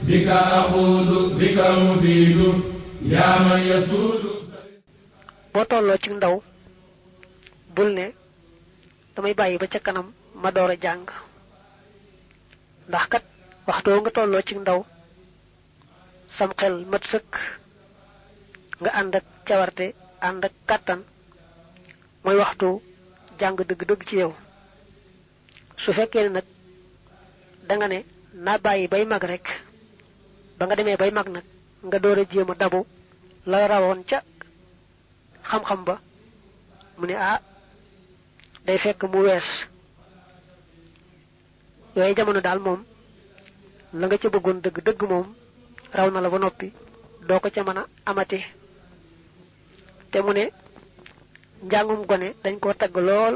بك أخوض بك مفيد يا من يسود. boo tolloo ci ndaw bul ne damay bàyyi ba ca kanam ma door a jàng ndax kat waxtoo nga tolloo ci ndaw sam xel mat sëkk nga ànd ak cawarte ànd ak kàttan mooy waxtu jàng dëgg-dëgg ci yow. su fekkee ne nag danga ne naa bàyyi bay mag rek ba nga demee bay mag nag nga door a jéem a dabu la rawoon ca xam-xam ba mu ne day fekk mu wees yooyu jamono daal moom la nga ca bëggoon dëgg-dëgg moom raw na la ba noppi doo ko ca mën a amati. te mu ne njàngum gone dañ koo tagg lool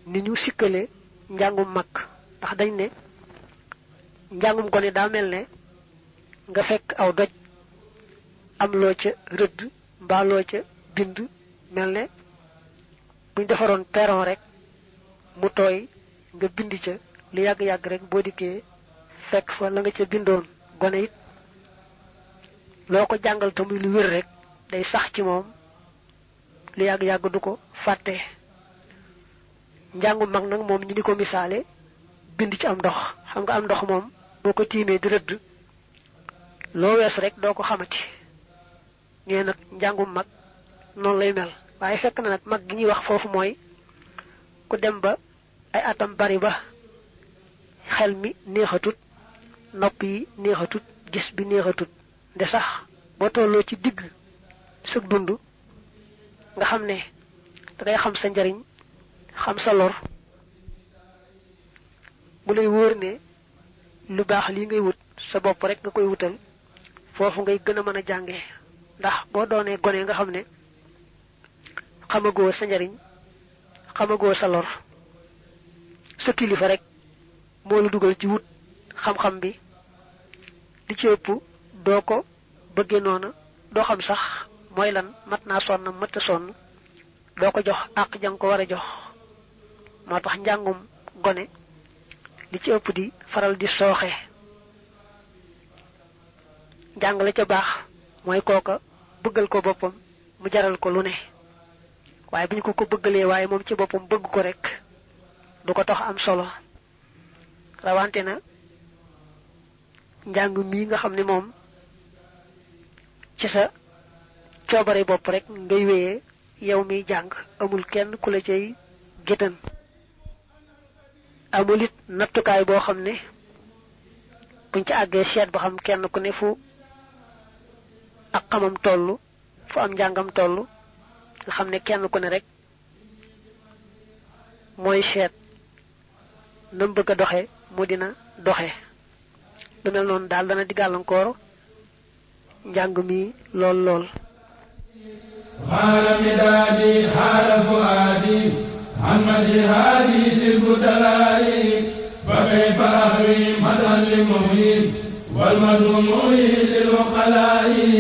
ni ñu sikkale njàngum mag ndax dañ ne njàngum gone daa mel ne nga fekk aw doj am loo ca rëdd mbaa loo ca bind mel ne buñ defaroon perron rek mu tooy nga bind ca lu yàgg-yàgg rek boo dikkee fekk fa la nga ca bindoon. gone it loo ko jàngal te muy lu wér rek day sax ci moom lu yàgg-yàgg du ko fàtte. njàngu mag nag moom ñu di ko misaale bind ci am ndox. xam nga am ndox moom boo ko tiimee di rëdd loo wees rek doo ko xamati ñee nag njàngum mag noonu lay mel. waaye fekk na nag mag gi ñuy wax foofu mooy ku dem ba ay atam bari ba xel mi neexatut nopp yi neexatut gis bi neexatut nde sax boo tolloo ci digg sëg dund nga xam ne dangay xam sa njariñ xam sa lor mu lay wóor ne lu baax lii ngay wut sa bopp rek nga koy wutal foofu ngay gën a mën a jànge ndax boo doonee gone nga xam ne xamagoo sa njariñ xamagoo sa lor sa kilifa rek moo la dugal ci wut xam-xam bi li ci ëpp doo ko bëggee noona doo xam sax mooy lan mat naa sonn mat a sonn doo ko jox àq jang ko war a jox. moo tax njàngum gone li ci ëpp di faral di sooxe. njàng la ca baax mooy kooka bëggal ko boppam mu jaral ko lu ne waaye bu ñu ko bëggalee waaye moom ci boppam bëgg ko rek du ko tax am solo. rawante na njàng mii nga xam ne moom ci sa coobare bopp rek ngay wéyee yow miy jàng amul kenn ku la cay géttan. amul it nattukaay boo xam ne buñ ci àggee seet ba xam kenn ku ne fu ak xamam toll fu am njàngam toll nga xam ne kenn ku ne rek mooy seet nam bëgg a doxe mu dina doxe. lu mel noonu daal dana di gàllankoor njàng mi lool lool. xaala midaadi xaala fuaadi hamadi haadi lil budalaayi fa kayfa ahwi madan li muhyi wal madu muhyi lil uqalaayi